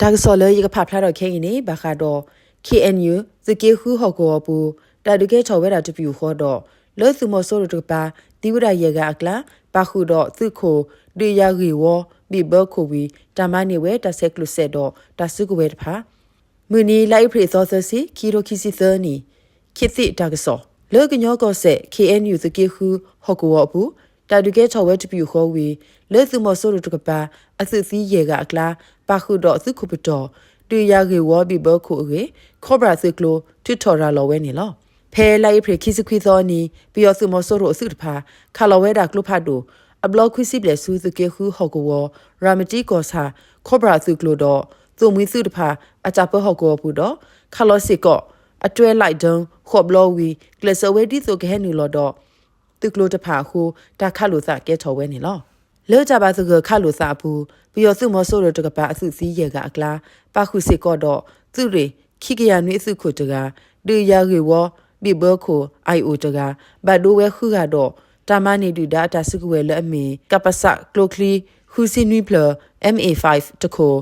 တၢ်ကစီၣ်လၢယကဖးဖျါထီၣ်ခဲအံၤန့ၣ် ဘၣ်ဃးဒီး ခ့ၣ်အဲၣ်ယူၣ် သုးက့ဃုဟီၣ်ကဝီၤအပူၤ တၢ်ဒုးကဲထီၣ်ဝဲဒၣ်တပယူာ်ဃီဒီး လၢသုးမီၤစိရိၤတကပၤ သံဝဲဒၣ်ယဲၢ်ဂၤအကျါ ပာ်ဃုာ်ဒီးသုးခိၣ် ဒုးယၤဂ့ၢ်ဝီ ဘ့ၣ်ဘၢခိၣ်ဝံၤ တၢ်မၤန့ၢ်ဝဲတၢ်ဆဲးကျိးစဲးဒီးတၢ်စုကဝဲၤတဖၣ် မုၢ်နံၤ လါအ့ဖြ့ၣ်သီသၢဆံ ခံကထိခံဆံသၢနံၣ် ခေတ်သစ်တၢ်ကစီၣ် လၢကညီကီၢ်စဲၣ် ခ့ၣ်အဲၣ်ယူၣ် သုးက့ဃုဟီၣ်ကဝီၤအပူၤ တၢ်ဒုးကဲထီၣ်ဝဲတပယူာ်ဃီဝံၤ လၢသုးမီၤစိရိၤတကပၤ အသုးသံယဲၢ်ဂၤအကျါ ပာ်ဃုာ်ဒီးသုးခိၣ်ပတီၢ် ဒုးယၤဂ့ၢ်ဝီ ဘ့ၣ်ဘၢခိၣ်အဂ့ၢ် Cobra သုးကျိၤ ထုးထီၣ်ရၤလီၤဝဲန့ၣ်လီၤ. ဖဲလါအ့ဖြ့ၣ်ခံဆံခွံသီအနံၤ ပယီၤသုးမီၤစိရိၤအသုးတဖၣ် ခးလီၤဝဲဒၣ်ကျိဖးဒိၣ် အဘျီခွံဆံဘျဲၣ်ဆူ သုးက့ဃုဟီၣ်ကဝီၤ ရၤမတံကီၢ်ဆၣ် Cobra သုးကျိၤဒီး သိၣ်မှံသုးတဖၣ် အတၢ်ပၢဟီၣ်ကဝီၤပူၤဒီး ခးလီၤစ့ၢ်ကီး အတွဲ Light Drone ဃိးဘျီဝံၤ ကျဲးစၢးဝဲဒ်သိးကဟဲနုာ်လီၤဒီး သုးကျိၤတဖၣ်အဃိ တၢ်ခးလိာ်သးကဲထီၣ်ဝဲန့ၣ်လီၤ. လၢတၢ်ဘၣ်သဂၢၢ်ခးလိာ်သးအပူၤ ပယီၤသုးမီၤစိရိၤတကပၤအသုးသံယဲၢ်ဂၤအကျါ ပာ်ဃုာ်စ့ၢ်ကီးဒီး သုးရ့ၣ် ခံကယၤနွံအသုးခိၣ်တဂၤ, ဒုးယၤဂ့ၢ်ဝီ ဘ့ၣ်ဘၢခိၣ် အို တဂၤ, ဘၣ်ဒိဝဲဃုဂၤဒီး တၢ်မၤန့ၢ်ဒုၣ်ဒါအတၢ်စုကဝဲၤလၢအမ့ၢ် ကပစ ကျိချံ ဃုဆံနွံဖျၢၣ်, M A five တခိၣ်,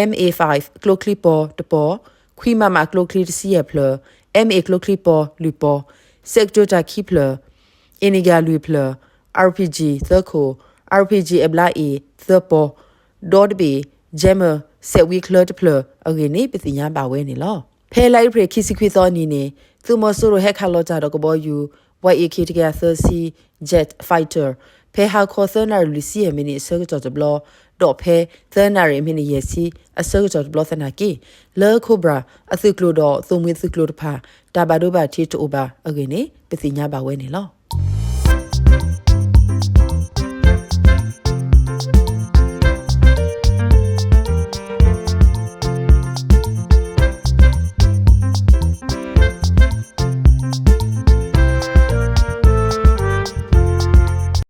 M A five ကျိချံပီၤတပီၤ, ခွံ MM ကျိချံတဆံယဲၢ်ဖျၢၣ်, M A ကျိချံပီၤလွံၢ်ပီၤ, စဲးကတိၤတၢ်ခံဖျၢၣ်, အ့ၣ်နံၣ်ယၣ်လွံၢ်ဖျၢၣ်, RPG သၢခိၣ်, RPG အဘျါအ့ၣ်သၢပီၤ, ဒီတဘ့ၣ် Jammer စဲးဝံချၢတဖျၢၣ်အဂ့ၢ်န့ၣ် ပသ့ၣ်ညါဘၣ်ဝဲန့ၣ်လီၤ. ဖဲလါအ့ဖြ့ၣ်ခံဆံခွံသီအနံၤန့ၣ် သုးမီၤစိရိၤဟဲခးလီၤတၢ်ဒီးကဘီယူၤ Y A K တကယၤသၢဆံ Jet Fighter ဖဲဟါခီသၢနၣ်ရံၣ်လွံၢ်ဆံယဲၢ်မံးနံးအဆၢကတီၢ်တဘျီ ဒီးဖဲသၢနၣ်ရံၣ်မံးနံးယဲၢ်ဆံအဆၢကတီၢ်တဘျီသနာ်က့ လၢ Cobra အသုးကျိၤဒီးသိၣ်မှံသုးကျိၤတဖၣ် တၢ်ဘၣ်ဒိဘၣ်ထံးတအိၣ်ဘၣ်အဂ့ၢ်န့ၣ် ပသ့ၣ်ညါဘၣ်ဝဲန့ၣ်လီၤ.